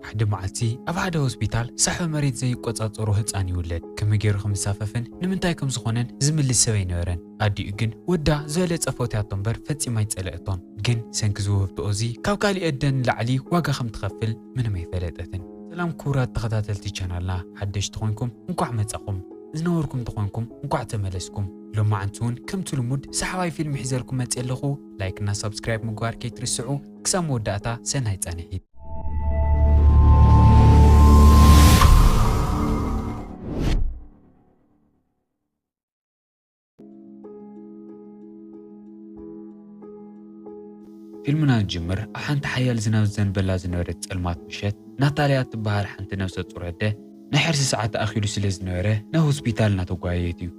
ሓደ መዓልቲ ኣብ ሓደ ሆስፒታል ሳሕቢ መሬት ዘይቆጻጸሮ ህጻን ይውለድ። ከመይ ገይሩ ከም ዝሳፈፍን ንምንታይ ከም ዝኾነን ዝምልስ ሰብ ኣይነበረን። ኣዲኡ ግን ወዳ ዝበለጸ ፈትያቶ እምበር ፈጺማ ኣይጸለአቶን። ግን ሰንኪ እዚ ውህብትኦ እዚ ካብ ካሊእ ኣደ ንላዕሊ ዋጋ ከም ትኸፍል ምንም ኣይፈለጠትን። ሰላም ክቡራት ተኸታተልቲ ቻናልና፣ ሓደሽቲ ኮይንኩም እንኳዕ መጻኹም፣ ዝነበርኩም ተኾንኩም እንኳዕ ተመለስኩም። ሎማዓንቲ እውን ከምቲ ልሙድ ሰሓባይ ፊልም ሒዘልኩም መጽእ ኣለኹ። ላይክ እና ሳብስክራይብ ምግባር ከይትርስዑ። ክሳብ መወዳእታ ሰናይ ጻንሒት። ፊልምና ዝጅምር ኣብ ሓንቲ ሓያል ዝናብ ዝዘንበላ ዝነበረት ጸልማት ምሸት፣ ናታልያ እትበሃል ሓንቲ ነብሰ ጡር ኣደ ናይ ሕርሲ ሰዓት ኣኺሉ ስለ ዝነበረ ናብ ሆስፒታል እናተጓየየት እዩ።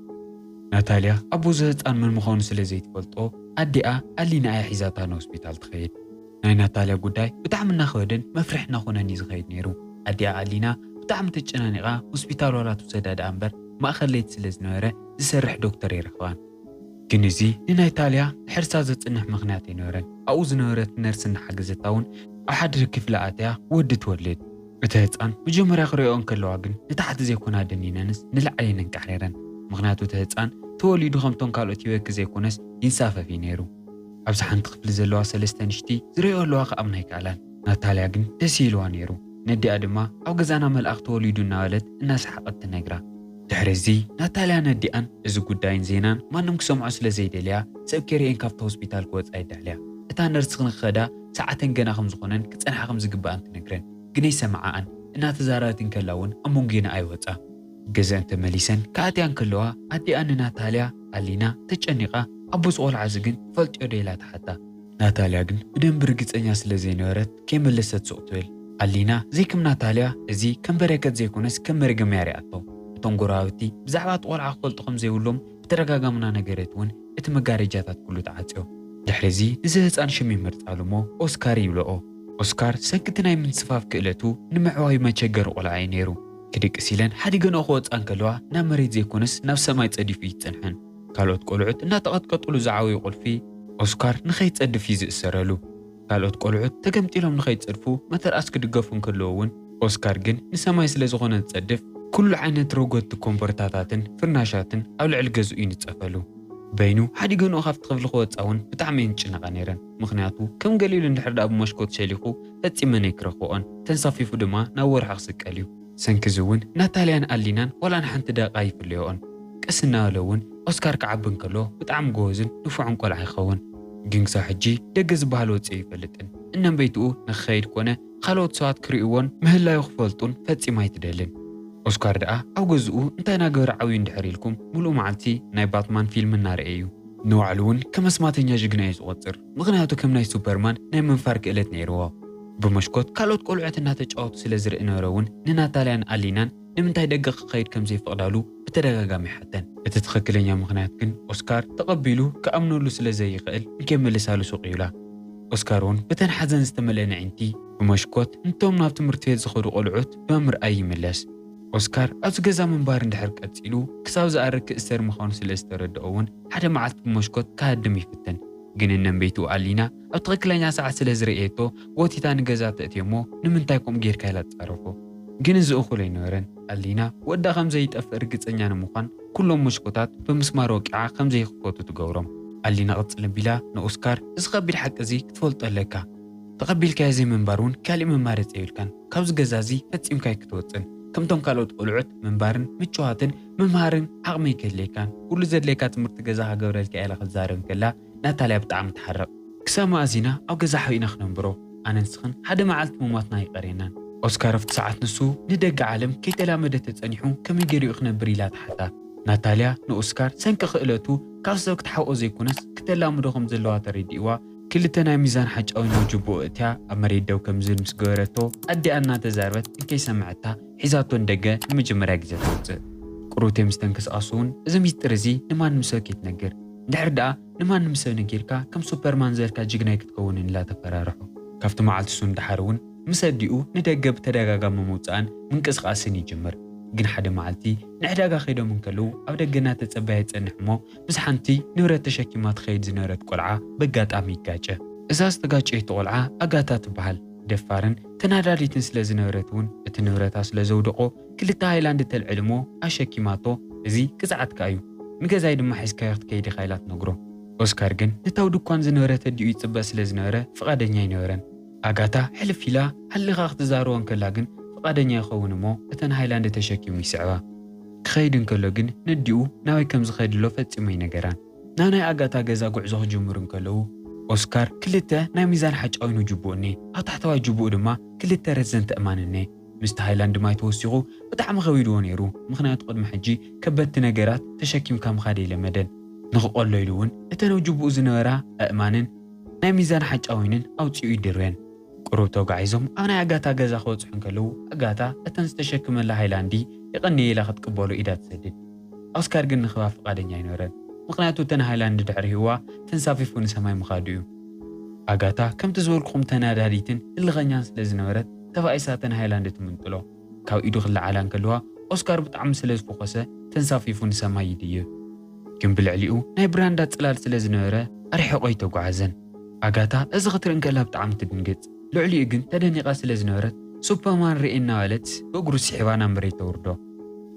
ናታልያ ኣቦ እዚ ህጻን መን ምዃኑ ስለ ዘይትፈልጦ፣ ኣዲኣ ኣሊና እያ ሒዛታ ናብ ሆስፒታል ትኸይድ። ናይ ናታልያ ጉዳይ ብጣዕሚ እናኸበደን መፍርሒ እናኾነን እዩ ዝኸይድ ነይሩ። ኣዲኣ ኣሊና ብጣዕሚ ተጨናኒቓ ሆስፒታል ዋላ ትውሰዳ ደኣ እምበር፣ ማእኸል ለይቲ ስለ ዝነበረ ዝሰርሕ ዶክተር ኣይረኸባን። ግን እዚ ንናታልያ ሕርሳ ዘጽንሕ ምኽንያት ኣይነበረን። ኣብኡ ዝነበረት ነርስ እናሓገዘታ እውን ኣብ ሓደ ክፍሊ ኣትያ ወዲ ትወልድ። እቲ ህጻን መጀመርያ ክርእዮ እንከለዋ ግን ንታሕቲ ዘይኮና ደኒነንስ ንላዕሊ ነንቃሕሪረን። ምኽንያቱ እቲ ህጻን ተወሊዱ ከምቶም ካልኦት ይበኪ ዘይኮነስ ይንሳፈፍ እዩ ነይሩ። ኣብዚ ሓንቲ ክፍሊ ዘለዋ ሰለስተ ንሽቲ ዝርእዮ ኣለዋ ክኣምና ኣይከኣላን። ናታልያ ግን ደስ ኢልዋ ነይሩ። ነዲኣ ድማ ኣብ ገዛና መልኣኽ ተወሊዱ እናበለት እናሰሓቐት ትነግራ። ድሕሪ እዚ ናታልያ ነዲኣን እዚ ጉዳይን ዜናን ማንም ክሰምዖ ስለ ዘይደልያ ሰብ ከይርእየን ካብቲ ሆስፒታል ክወጻ ይዳልያ። እታ ነርስ ክንክኸዳ ሰዓተን ገና ከም ዝኾነን ክጸንሓ ከም ዝግብኣን ትነግረን። ግን ኣይሰምዓኣን። እናተዛረበት እንከላ እውን ኣብ መንጎና ኣይወጻ። ገዘአን ተመሊሰን ክኣትያ እንከለዋ ኣዲኣ ንናታልያ ኣሊና ተጨኒቓ ኣቦ እዚ ቆልዓ እዚ ግን ትፈልጥዮ ዶ ኢላ ትሓታ። ናታልያ ግን ብደንቢ ርግጸኛ ስለ ዘይነበረት ከይመለሰት ሱቕ ትብል። ኣሊና ዘይከም ናታልያ እዚ ከም በረከት ዘይኮነስ ከም መርገም እያ ሪኣቶ። እቶም ጎረባብቲ ብዛዕባ እቲ ቆልዓ ክፈልጡ ከም ዘይብሎም ብተደጋጋሚ እናነገረት እውን እቲ መጋረጃታት ኩሉ ተዓጽዮ። ድሕሪ እዚ ንዚ ህጻን ሽም ይመርጻሉ እሞ ኦስካር ይብለኦ። ኦስካር ሰንኪ እቲ ናይ ምንስፋፍ ክእለቱ ንምዕዋዩ መቸገሪ ቆልዓ እዩ ነይሩ። ክድቅስ ኢለን ሓዲገንኦ ክወጻ እንከለዋ ናብ መሬት ዘይኮነስ ናብ ሰማይ ጸዲፉ እዩ ዝጸንሐን። ካልኦት ቆልዑት እናተቐጥቀጥሉ ዝዓበዩ ቁልፊ ኦስካር ንኸይጸድፍ እዩ ዝእሰረሉ። ካልኦት ቆልዑት ተገምጢሎም ንኸይጸድፉ መተርኣስ ክድገፉ እንከለዉ እውን ኦስካር ግን ንሰማይ ስለ ዝኾነ ዝጸድፍ ኩሉ ዓይነት ረጎድቲ ኮምቦርታታትን ፍርናሻትን ኣብ ልዕሊ ገዝኡ ይንጸፈሉ። በይኑ ሓዲገንኦ ካብቲ ክፍሊ ክወጻ እውን ብጣዕሚ እየን ዝጭነቓ ነይረን። ምኽንያቱ ከም ገሊሉ እንድሕር ደኣ ብመስኮት ሸሊኹ ፈጺመን ኣይክረኽብኦን። ተንሳፊፉ ድማ ናብ ወርሒ ክስቀል እዩ። ሰንኪ እዚ እውን ናታልያን ኣሊናን ዋላ ንሓንቲ ደቂቕ ኣይፍለይኦን። ቀስ እናበለ እውን ኦስካር ክዓቢ እንከሎ ብጣዕሚ ጎበዝን ንፉዕን ቆልዓ ይኸውን። ግን ክሳብ ሕጂ ደገ ዝበሃል ወጺኡ ኣይፈልጥን። እነም ቤትኡ ንክኸይድ ኮነ ካልኦት ሰባት ክርእይዎን ምህላዩ ክፈልጡን ፈጺማ ኣይትደልን። ኦስካር ደኣ ኣብ ገዝኡ እንታይ እናገበረ ዓብዩ እንድሕር ኢልኩም፣ ምሉእ መዓልቲ ናይ ባትማን ፊልም እናረኣየ እዩ። ንባዕሉ እውን ከም ኣስማተኛ ጅግና እዩ ዝቖጽር፣ ምኽንያቱ ከም ናይ ሱፐርማን ናይ ምንፋር ክእለት ነይርዎ። ብመስኮት ካልኦት ቆልዑት እናተጫወቱ ስለ ዝርኢ ነበረ እውን ንናታልያን ኣሊናን ንምንታይ ደገ ክኸይድ ከም ዘይፈቕዳሉ ብተደጋጋሚ ይሓተን። እቲ ትኽክለኛ ምኽንያት ግን ኦስካር ተቐቢሉ ክኣምነሉ ስለ ዘይኽእል ንከይምልሳሉ ሱቕ ይብላ። ኦስካር እውን ብተን ሓዘን ዝተመልአ ኣዒንቲ ብመስኮት ንቶም ናብ ትምህርቲ ቤት ዝኸዱ ቆልዑት ብምርኣይ ይምለስ። ኦስካር ኣብዚ ገዛ ምንባር እንድሕር ቀጺሉ ክሳብ ዝኣርግ ክእሰር ምዃኑ ስለ ዝተረድኦ እውን ሓደ መዓልቲ ብመስኮት ክሃድም ይፍትን። ግን እነም ቤትኡ ኣሊና ኣብ ትኽክለኛ ሰዓት ስለ ዝርእየቶ ጎቲታ ንገዛ ተእትዮ እሞ ንምንታይ ከምኡ ጌርካ ኢላ ትጻረፎ። ግን እዚ እኹል ኣይነበረን። ኣሊና ወዳ ከም ዘይጠፍእ ርግጸኛ ንምዃን ኩሎም መስኮታት ብምስማር ወቂዓ ከም ዘይክፈቱ ትገብሮም። ኣሊና ቅጽል ኣቢላ ንኦስካር እዚ ከቢድ ሓቂ እዚ ክትፈልጦ ኣለካ። ተቐቢልካዮ ዘይምንባር እውን ካሊእ መማረጺ የብልካን። ካብዚ ገዛ እዚ ፈጺምካ ኣይክትወጽን። ከምቶም ካልኦት ቆልዑት ምንባርን ምጭዋትን ምምሃርን ዓቕሚ ኣይክህልየካን። ኩሉ ዘድልየካ ትምህርቲ ገዛኻ ክገብረልካ እየ ኢላ ክትዛረብ እንከላ ናታልያ ብጣዕሚ ትሓርቕ። ክሳብ መኣዝ ኢና ኣብ ገዛ ሓቢእና ክነንብሮ? ኣነን ንስኽን ሓደ መዓልቲ ምሟትና ኣይቀርየናን። ኦስካር ኣብቲ ሰዓት ንሱ ንደገ ዓለም ከይተላመደ ተጸኒሑ ከመይ ገይሩ እዩ ክነብር ኢላ ትሓታ። ናታልያ ንኦስካር ሰንኪ ክእለቱ ካብ ሰብ ክትሓብኦ ዘይኮነስ ክተላምዶ ከም ዘለዋ ተረዲእዋ ክልተ ናይ ሚዛን ሓጫዊን ኣብ ጅብኡ ኣእትያ ኣብ መሬት ደው ከም ዝብል ምስ ገበረቶ ኣዲኣ እናተዛረበት እንከይሰምዐታ ሒዛቶ ንደገ ንመጀመርያ ግዜ ተውጽእ። ቅሩብ ምስ ተንቀሳቐሱ እውን እዚ ሚስጥር እዚ ንማንም ሰብ ከይትነግር። እንድሕር ደኣ ንማንም ሰብ ነጊርካ ከም ሱፐርማን ዝበልካ ጅግናይ ክትከውንን ኢላ ተፈራርሖ። ካብቲ መዓልቲ እሱ ንደሓር እውን ምስ ኣዲኡ ንደገ ብተደጋጋሚ ምውጻእን ምንቅስቓስን ይጅምር። ግን ሓደ መዓልቲ ንዕዳጋ ከይዶም እንከለዉ ኣብ ደገ እናተጸበያ ይጸንሕ እሞ ምስ ሓንቲ ንብረት ተሸኪማ ትኸይድ ዝነበረት ቆልዓ በጋጣሚ ይጋጨ። እዛ ዝተጋጨየቶ ቆልዓ ኣጋታ ትበሃል። ደፋርን ተናዳዲትን ስለ ዝነበረት እውን እቲ ንብረታ ስለ ዘውደቖ ክልተ ሃይላንድ ተልዕል እሞ ኣሸኪማቶ፣ "እዚ ግዝኣትካ እዩ፣ ንገዛይ ድማ ሒዝካዮ ክትከይድ ኢኻ" ኢላ ትነግሮ። ኦስካር ግን ነታው ድኳን ዝነበረ ተዲኡ ይጽበ ስለ ዝነበረ ፍቓደኛ ኣይነበረን። ኣጋታ ሕልፍ ኢላ ሃሊኻ ክትዛረቦ እንከላ ግን ፍቓደኛ ይኸውን እሞ እተን ሃይላንድ ተሸኪሙ ይስዕባ። ክኸይድ እንከሎ ግን ነዲኡ ናበይ ከም ዝኸድሎ ፈጺሙ ኣይነገራን። ናብ ናይ ኣጋታ ገዛ ጉዕዞ ክጅምሩ እንከለዉ ኦስካር ክልተ ናይ ሚዛን ሓጫዊኑ ጅቡኡ እኔ ኣብ ታሕተዋይ ጅቡኡ ድማ ክልተ ረዘንቲ እማን እኔ። ምስቲ ሃይላንድ ማይ ተወሲኹ ብጣዕሚ ከቢድዎ ነይሩ፣ ምኽንያቱ ቅድሚ ሕጂ ከበድቲ ነገራት ተሸኪምካ ምኻድ የለመደን። ንኽቐሎ ኢሉ እውን እተን ኣብ ጅቡኡ ዝነበራ ኣእማንን ናይ ሚዛን ሓጫዊንን ኣውፂኡ ይድርበን። ቁሩብ ተጓዒዞም ኣብ ናይ ኣጋታ ገዛ ክበፅሑ እንከለዉ ኣጋታ እተን ዝተሸክመላ ሃይላንዲ የቐንየ ኢላ ክትቅበሎ ኢዳ ትሰድድ። ኦስካር ግን ንኽህባ ፍቓደኛ ኣይነበረን፣ ምኽንያቱ እተን ሃይላንድ ድሕሪ ህዋ ተንሳፊፉ ንሰማይ ምኻዱ እዩ። ኣጋታ ከምቲ ዝበልኩኹም ተናዳዲትን ህልኸኛን ስለ ዝነበረት ተባኢሳ እተን ሃይላንድ ትምንጥሎ። ካብ ኢዱ ክለዓላ እንከለዋ ኦስካር ብጣዕሚ ስለ ዝፈኾሰ ተንሳፊፉ ንሰማይ ይድይብ። ግን ብልዕሊኡ ናይ ብራንዳ ጽላል ስለ ዝነበረ ኣርሒቖ ኣይተጓዓዘን። ኣጋታ እዚ ክትርኢ እንከላ ብጣዕሚ ትድንግጽ። ልዕሊኡ ግን ተደኒቓ ስለ ዝነበረት ሱፐርማን ርኤ እናበለት ብእግሩ ስሒባ ናብ መሬት ተውርዶ።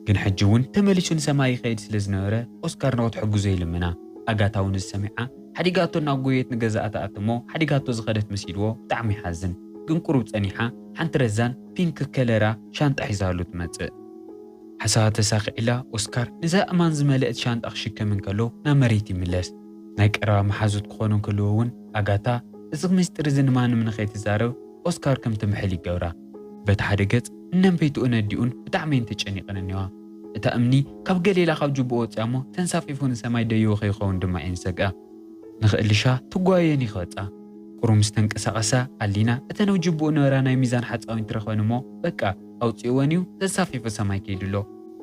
ግን ሕጂ እውን ተመሊሱ ንሰማይ ይኸይድ ስለ ዝነበረ ኦስካር ንኽትሕግዞ ይልምና። ኣጋታ እውን እዚ ሰሚዓ ሓዲጋቶ እናጎየት ንገዛኣ ትኣቲ እሞ ሓዲጋቶ ዝኸደት መሲልዎ ብጣዕሚ ይሓዝን። ግን ቁሩብ ጸኒሓ ሓንቲ ረዛን ፒንክ ከለራ ሻንጣ ሒዛሉ ትመጽእ። ሓሳባ ተሳኺዕላ ኦስካር ነዛ እማን ዝመልአት ሻንጣ ክሽከም እንከሎ ናብ መሬት ይምለስ። ናይ ቀረባ መሓዙት ክኾኑ እንከለዉ እውን ኣጋታ እዚ ምስጢር እዚ ንማንም ንኸይትዛረብ ኦስካር ከም ትምሕል ይገብራ። በቲ ሓደ ገጽ እነንበይትኡ ነዲኡን ብጣዕሚ እየን ተጨኒቐን እኒዋ። እታ እምኒ ካብ ገሊላ ካብ ጅቡኡ ወፂኣ እሞ ተንሳፊፉ ንሰማይ ደይቡ ከይኸውን ድማ እየን ዝሰግኣ። ንኽእልሻ ትጓየን ይኸጻ። ቁሩብ ምስ ተንቀሳቐሳ ኣሊና እተን ኣብ ጅቡኡ ነበራ ናይ ሚዛን ሓፃዊን ትረኽበን እሞ በቃ ኣውፂእወን እዩ ተንሳፊፉ ሰማይ ከይዱ ኣሎ።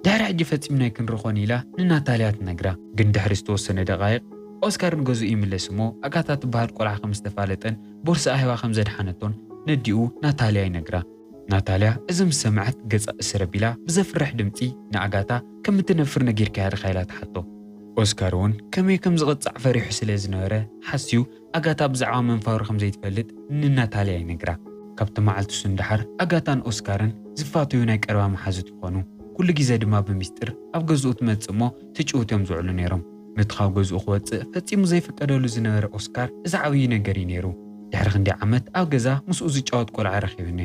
ድሕሪ ሕጂ ፈፂምና ኣይክንረኽቦን ኢላ ንናታልያ ትነግራ። ግን ድሕሪ ዝተወሰነ ደቓይቕ ኦስካር ንገዝኡ ይምለስ እሞ ኣጋታ ትበሃል ቆልዓ ከም ዝተፋለጠን ቦርስኣ ሂባ ከም ዘድሓነቶን ነዲኡ ናታልያ ይነግራ። ናታልያ እዚ ምስ ሰምዐት ገጻ እስር ኣቢላ ብዘፍርሕ ድምጺ ንኣጋታ ከም እትነፍር ነጊርካያ ዲኻ ኢላ ትሓቶ። ኦስካር እውን ከመይ ከም ዝቕጻዕ ፈሪሑ ስለ ዝነበረ ሓስዩ ኣጋታ ብዛዕባ መንፋሩ ከም ዘይትፈልጥ ንናታልያ ይነግራ። ካብቲ መዓልቲ እሱ ንደሓር ኣጋታን ኦስካርን ዝፋተዩ ናይ ቀረባ መሓዙት ይኾኑ። ኩሉ ግዜ ድማ ብሚስጥር ኣብ ገዝኡ ትመጽእ እሞ ትጭውት እዮም ዝውዕሉ ነይሮም። ነቲ ካብ ገዝኡ ክወጽእ ፈጺሙ ዘይፍቀደሉ ዝነበረ ኦስካር እዚ ዓብዪ ነገር እዩ ነይሩ። ድሕሪ ክንደይ ዓመት ኣብ ገዛ ምስኡ ዝጫወት ቆልዓ ረኺብኒ።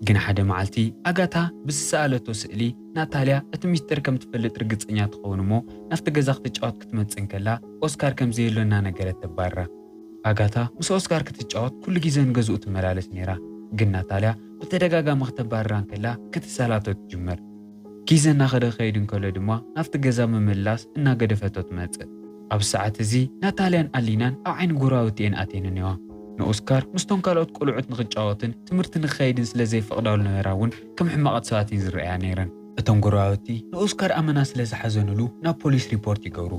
ግን ሓደ መዓልቲ ኣጋታ ብዝሰኣለቶ ስእሊ ናታልያ እቲ ሚስጥር ከም ትፈልጥ ርግጸኛ ትኸውን እሞ ናብቲ ገዛ ክትጫወት ክትመጽእ እንከላ ኦስካር ከም ዘየሎ እናነገረት ተባርራ። ኣጋታ ምስ ኦስካር ክትጫወት ኩሉ ግዜ ንገዝኡ ትመላለስ ነይራ። ግን ናታልያ ብተደጋጋሚ ክተባርራ እንከላ ክትሰላቶ ትጅምር። ግዜ እናኸደ ክኸይድ እንከሎ ድማ ናብቲ ገዛ ምምላስ እናገደፈቶ ትመጽእ። ኣብ ሰዓት እዚ ናታልያን ኣሊናን ኣብ ዓይኒ ጎረባብቲ እየን ኣትየን እኒዋ። ንኦስካር ምስቶም ካልኦት ቆልዑት ንኽጫወትን ትምህርቲ ንክኸይድን ስለ ዘይፈቕዳሉ ነበራ እውን ከም ሕማቓት ሰባት እየን ዝረኣያ ነይረን። እቶም ጎረባብቲ ንኦስካር ኣመና ስለ ዝሓዘኑሉ ናብ ፖሊስ ሪፖርት ይገብሩ።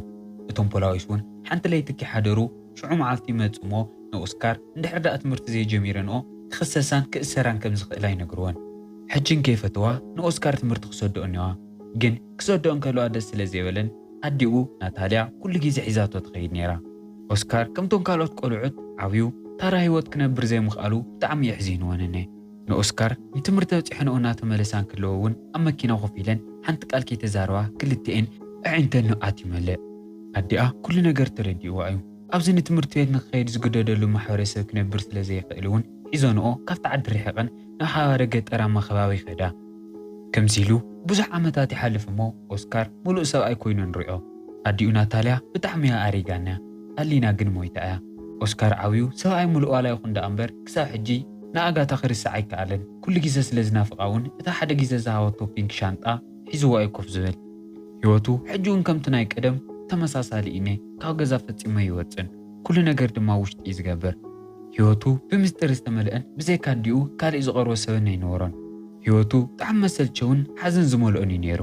እቶም ፖላዊስ እውን ሓንቲ ለይቲ ከይሓደሩ ሽዑ መዓልቲ ይመጽኡ እሞ ንኦስካር እንድሕር ደኣ ትምህርቲ ዘይጀሚረንኦ ክኽሰሳን ክእሰራን ከም ዝኽእላ ይነግርወን። ሕጂ እንከይፈተዋ ንኦስካር ትምህርቲ ክሰድኦ እኒዋ። ግን ክሰድኦ እንከለዋ ደስ ስለ ዘይበለን ኣዲኡ ናታልያ ኩሉ ግዜ ሒዛቶ ትኸይድ ነይራ። ኦስካር ከምቶም ካልኦት ቆልዑት ዓብዩ ታራ ህይወት ክነብር ዘይምኽኣሉ ብጣዕሚ የሕዚንወን እኔ። ንኦስካር ንትምህርቲ ኣብፂሐንኦ እናተመለሳ እንክለዎ እውን ኣብ መኪና ኮፍ ኢለን ሓንቲ ቃል ከይተዛረባ ክልቲኤን ኣዒንተን ንብዓት ይመልእ። ኣዲኣ ኩሉ ነገር ተረዲእዋ እዩ። ኣብዚ ንትምህርቲ ቤት ንክኸይድ ዝግደደሉ ማሕበረሰብ ክነብር ስለ ዘይኽእል እውን ሒዘንኦ ካብቲ ዓዲ ርሒቐን ናብ ሓደ ገጠራማ ከባቢ ይኸዳ። ከምዚ ኢሉ ብዙሕ ዓመታት ይሓልፍ እሞ ኦስካር ሙሉእ ሰብኣይ ኮይኑ ንሪኦ። ኣዲኡ ናታልያ ብጣዕሚ እያ ኣሪጋና። ኣሊና ግን ሞይታ እያ። ኦስካር ዓብዩ ሰብኣይ ሙሉእ ዋላ ይኹን ደኣ እምበር ክሳብ ሕጂ ንኣጋታ ክርስዓ ኣይከኣለን። ኩሉ ግዜ ስለ ዝናፍቓ እውን እታ ሓደ ግዜ ዝሃበቶ ፒንክ ሻንጣ ሒዝዋ እዩ ኮፍ ዝብል። ህይወቱ ሕጂ እውን ከምቲ ናይ ቀደም ተመሳሳሊ እኔ ካብ ገዛ ፈጺሙ ኣይወጽን። ኩሉ ነገር ድማ ውሽጢ እዩ ዝገብር። ህይወቱ ብምስጢር ዝተመልአን ብዘይካ ኣዲኡ ካልእ ዝቐርቦ ሰብን ኣይነበሮን። ህይወቱ ብጣዕሚ መሰልቸውን ሓዘን ዝመልኦን እዩ ነይሩ።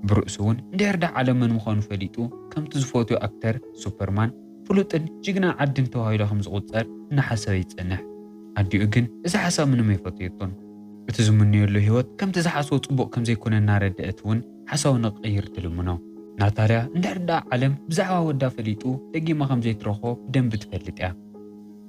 ብርእሱ እውን እንድሕር ደኣ ዓለም መን ምዃኑ ፈሊጡ ከምቲ ዝፈትዮ ኣክተር ሱፐርማን ፍሉጥን ጅግና ዓድን ተባሂሉ ከም ዝቑጸር እናሓሰበ ይጸንሕ። ኣዲኡ ግን እዚ ሓሳብ ምንም ኣይፈትየቶን። እቲ ዝምነየሉ ህይወት ከምቲ ዝሓስቦ ጽቡቕ ከም ዘይኮነ እናረደአት እውን ሓሳቡ ንክቕይር ትልምኖ። ናታልያ እንድሕር ደኣ ዓለም ብዛዕባ ወዳ ፈሊጡ ደጊማ ከም ዘይትረኽቦ ብደንቢ ትፈልጥ እያ።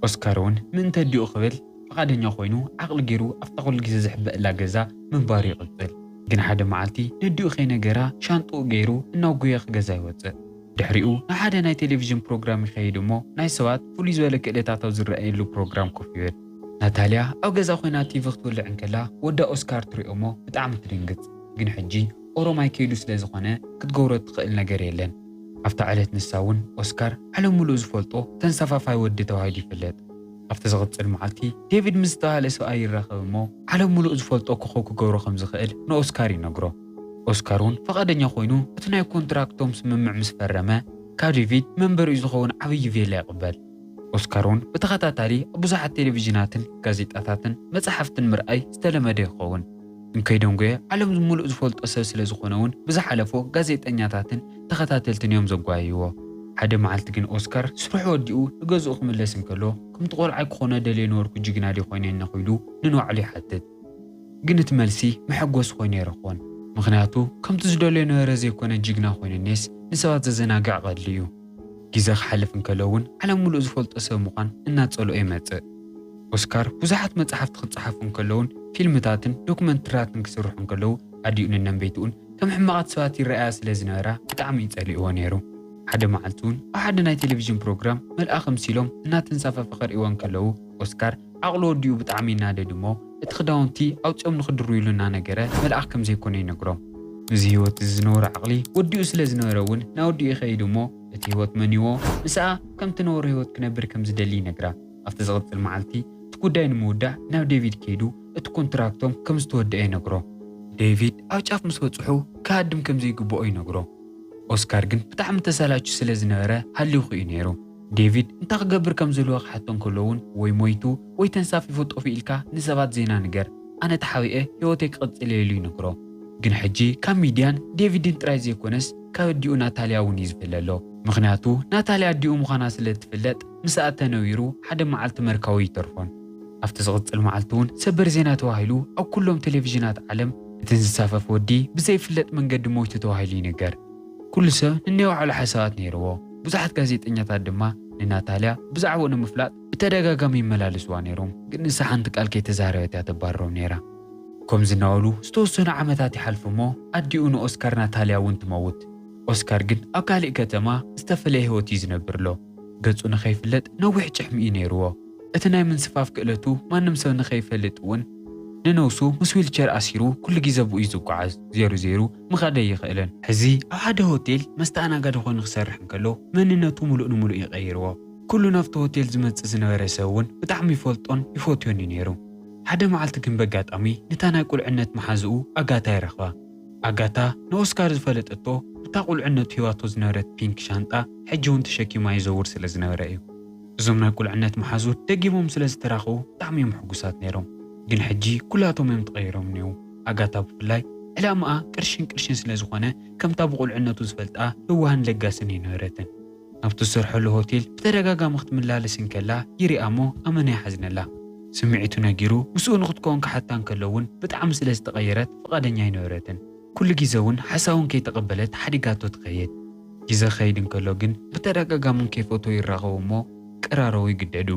ኦስካር እውን ምእንቲ ኣዲኡ ክብል ፍቓደኛ ኮይኑ ዓቕሊ ገይሩ ኣብታ ኩሉ ግዜ ዝሕበእላ ገዛ ምንባሩ ይቕጽል። ግን ሓደ መዓልቲ ነዲኡ ከይነገራ ሻንጥኡ ገይሩ እናጎየ ክገዛ ይወጽእ። ድሕሪኡ ናብ ሓደ ናይ ቴሌቪዥን ፕሮግራም ይኸይድ እሞ ናይ ሰባት ፍሉይ ዝበለ ክእለታት ኣብ ዝረኣየሉ ፕሮግራም ኮፍ ይብል። ናታልያ ኣብ ገዛ ኮይና ቲቪ ክትውልዕ እንከላ ወዳ ኦስካር ትሪኦ እሞ ብጣዕሚ ትድንግጽ። ግን ሕጂ ኦሮማይ ከይዱ ስለ ዝኾነ ክትገብሮ እትኽእል ነገር የለን። ኣብታ ዕለት ንሳ እውን ኦስካር ዓለም ምሉእ ዝፈልጦ ተንሳፋፋይ ወዲ ተባሂሉ ይፍለጥ። ኣብቲ ዝቕጽል መዓልቲ ዴቪድ ምስ ዝተባህለ ሰብኣይ ይራኸብ እሞ ዓለም ምሉእ ዝፈልጦ ኮኸብ ክገብሮ ከም ዝኽእል ንኦስካር ይነግሮ። ኦስካር እውን ፈቓደኛ ኮይኑ እቲ ናይ ኮንትራክቶም ስምምዕ ምስ ፈረመ ካብ ዴቪድ መንበሪኡ ዝኸውን ዓብዪ ቬላ ይቕበል። ኦስካር እውን ብተኸታታሊ ኣብ ብዙሓት ቴሌቪዥናትን ጋዜጣታትን መጽሓፍትን ምርኣይ ዝተለመደ ይኸውን። እንከይደንጎየ ዓለም ምሉእ ዝፈልጦ ሰብ ስለ ዝኾነ እውን ብዝሓለፎ ጋዜጠኛታትን ተኸታተልትን እዮም ዘጓየይዎ። ሓደ መዓልቲ ግን ኦስካር ስርሑ ወዲኡ ንገዝኡ ክምለስ እንከሎ ከምቲ ቆልዓ ክኾኖ ደልየ ነበርኩ ጅግና ድየ ኮይነ ነኽ ኢሉ ንንባዕሉ ይሓትት። ግን እቲ መልሲ መሐጎሲ ኮይኑ ኣይረኽቦን። ምኽንያቱ ከምቲ ዝደልዮ ነበረ ዘይኮነ ጅግና ኮይኑ እኔስ ንሰባት ዘዘናግዕ ቀልዲ እዩ። ግዜ ክሓልፍ እንከሎ እውን ዓለም ምሉእ ዝፈልጦ ሰብ ምዃን እናጸልኦ ይመጽእ። ኦስካር ብዙሓት መጻሕፍቲ ክጸሓፉ እንከለውን ፊልምታትን ዶክመንትሪታትን ክስርሑ እንከለዉ ኣዲኡ ንነንበይትኡን ከም ሕማቓት ሰባት ይረኣያ ስለ ዝነበራ ብጣዕሚ እዩ ጸሊእዎ ነይሩ። ሓደ መዓልቲ እውን ኣብ ሓደ ናይ ቴሌቪዥን ፕሮግራም መልኣኽ ኣምሲሎም እናተንሳፈፈ ከርእይዎ እንከለዉ ኦስካር ዓቕሉ ወዲኡ ብጣዕሚ ይናደድ እሞ እቲ ክዳውንቲ ኣውጺኦም ንኽድርብይሉ እናነገረ መልኣኽ ከም ዘይኮነ ይነግሮም። እዚ ህይወት እዚ ዝነበሮ ዓቕሊ ወዲኡ ስለ ዝነበረ እውን ናብ ወዲኡ ይኸይድ እሞ እቲ ህይወት መንይዎ ምስኣ ከምቲ ነበሮ ህይወት ክነብር ከም ዝደሊ ይነግራ። ኣብቲ ዝቕጽል መዓልቲ እቲ ጉዳይ ንምውዳእ ናብ ዴቪድ ከይዱ እቲ ኮንትራክቶም ከም ዝተወደአ ይነግሮ። ዴቪድ ኣብ ጫፍ ምስ በጽሑ ክሃድም ከም ዘይግብኦ ይነግሮ። ኦስካር ግን ብጣዕሚ ተሳላቹ ስለ ዝነበረ ሃሊኹ እዩ ነይሩ። ዴቪድ እንታይ ክገብር ከም ዘለዎ ክሓቶ እንከሎ እውን ወይ ሞይቱ ወይ ተንሳፊፉ ጠፊኡ ኢልካ ንሰባት ዜና ንገር፣ ኣነ ተሓቢኤ ህይወተይ ክቕጽል እየ ኢሉ ይነግሮ። ግን ሕጂ ካብ ሚድያን ዴቪድን ጥራይ ዘይኮነስ ካብ ኣዲኡ ናታልያ እውን እዩ ዝፍለ ኣሎ። ምኽንያቱ ናታልያ ኣዲኡ ምዃና ስለ እትፍለጥ ምስኣ ተነዊሩ ሓደ መዓልቲ ምርካቡ ይተርፎን። ኣብቲ ዝቕጽል መዓልቲ እውን ሰበር ዜና ተባሂሉ ኣብ ኩሎም ቴሌቪዥናት ዓለም እቲ ዝንሳፈፍ ወዲ ብዘይፍለጥ መንገዲ ሞይቱ ተባሂሉ ይንገር። ኩሉ ሰብ ንናይ ባዕሉ ሓሳባት ነይርዎ። ብዙሓት ጋዜጠኛታት ድማ ንናታልያ ብዛዕባኡ ንምፍላጥ ብተደጋጋሚ ይመላለስዋ ነይሮም። ግን ንሳ ሓንቲ ቃል ከይተዛረበት እያ ተባርሮም ነይራ። ከምዚ እናበሉ ዝተወሰኑ ዓመታት ይሓልፉ እሞ ኣዲኡ ንኦስካር ናታልያ እውን ትመውት። ኦስካር ግን ኣብ ካሊእ ከተማ ዝተፈለየ ህይወት እዩ ዝነብር ኣሎ። ገጹ ንኸይፍለጥ ነዊሕ ጭሕሚ እዩ ነይርዎ። እቲ ናይ ምንስፋፍ ክእለቱ ማንም ሰብ ንኸይፈልጥ እውን ንነብሱ ምስ ዊልቸር ኣሲሩ ኩሉ ግዜ ብኡ እዩ ዝጓዓዝ። ዜሩ ዜሩ ምኻድ ኣይኽእልን። ሕዚ ኣብ ሓደ ሆቴል መስተኣናጋዲ ኮይኑ ክሰርሕ እንከሎ መንነቱ ምሉእ ንምሉእ እዩ ቀይርዎ። ኩሉ ናብቲ ሆቴል ዝመጽእ ዝነበረ ሰብ እውን ብጣዕሚ ይፈልጦን ይፈትዮን እዩ ነይሩ። ሓደ መዓልቲ ግን በጋጣሚ ነታ ናይ ቁልዕነት መሓዝኡ ኣጋታ ይረኽባ። ኣጋታ ንኦስካር ዝፈለጠቶ እታ ቁልዕነቱ ሂባቶ ዝነበረት ፒንክ ሻንጣ ሕጂ እውን ተሸኪማ ይዘውር ስለ ዝነበረ እዩ። እዞም ናይ ቁልዕነት መሓዙት ደጊሞም ስለ ዝተራኸቡ ብጣዕሚ እዮም ሕጉሳት ነይሮም። ግን ሕጂ ኩላቶም እዮም ተቐይሮም እኒው። ኣጋታ ብፍላይ ዕላምኣ ቅርሽን ቅርሽን ስለ ዝኾነ ከምታ ብቁልዕነቱ ዝፈልጣ ለዋህን ለጋስን ኣይነበረትን። ናብቲ ዝሰርሐሉ ሆቴል ብተደጋጋሚ ክትመላለስ እንከላ ይሪኣ እሞ ኣመና ይሓዝነላ። ስምዒቱ ነጊሩ ምስኡ ንክትከውን ክሓታ እንከሎ እውን ብጣዕሚ ስለ ዝተቐየረት ፍቓደኛ ኣይነበረትን። ኩሉ ግዜ እውን ሓሳቡ ከይተቐበለት ሓዲጋቶ ትኸይድ። ግዜ ክኸይድ እንከሎ ግን ብተደጋጋሚ ከይፈትዎ ይራኸቡ እሞ ቀራረቡ ይግደዱ።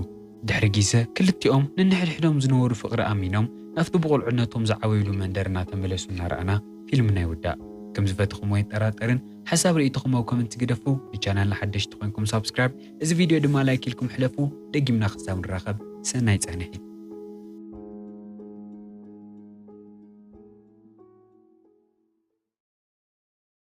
ድሕሪ ግዜ ክልቲኦም ነንሕድሕዶም ዝነበሩ ፍቕሪ ኣሚኖም ናብቲ ብቑልዕነቶም ዝዓበዩሉ መንደር እናተመለሱ እናረኣና ፊልምና ይውዳእ። ከም ዝፈተኹሞ ኣይጠራጠርን። ሓሳብ ርእይቶኹም ኣብ ኮመንት ግደፉ። ንቻናልና ሓደሽቲ ኮይንኩም ሳብስክራይብ፣ እዚ ቪድዮ ድማ ላይክ ኢልኩም ሕለፉ። ደጊምና ክሳብ ንራኸብ ሰናይ ጻንሒት።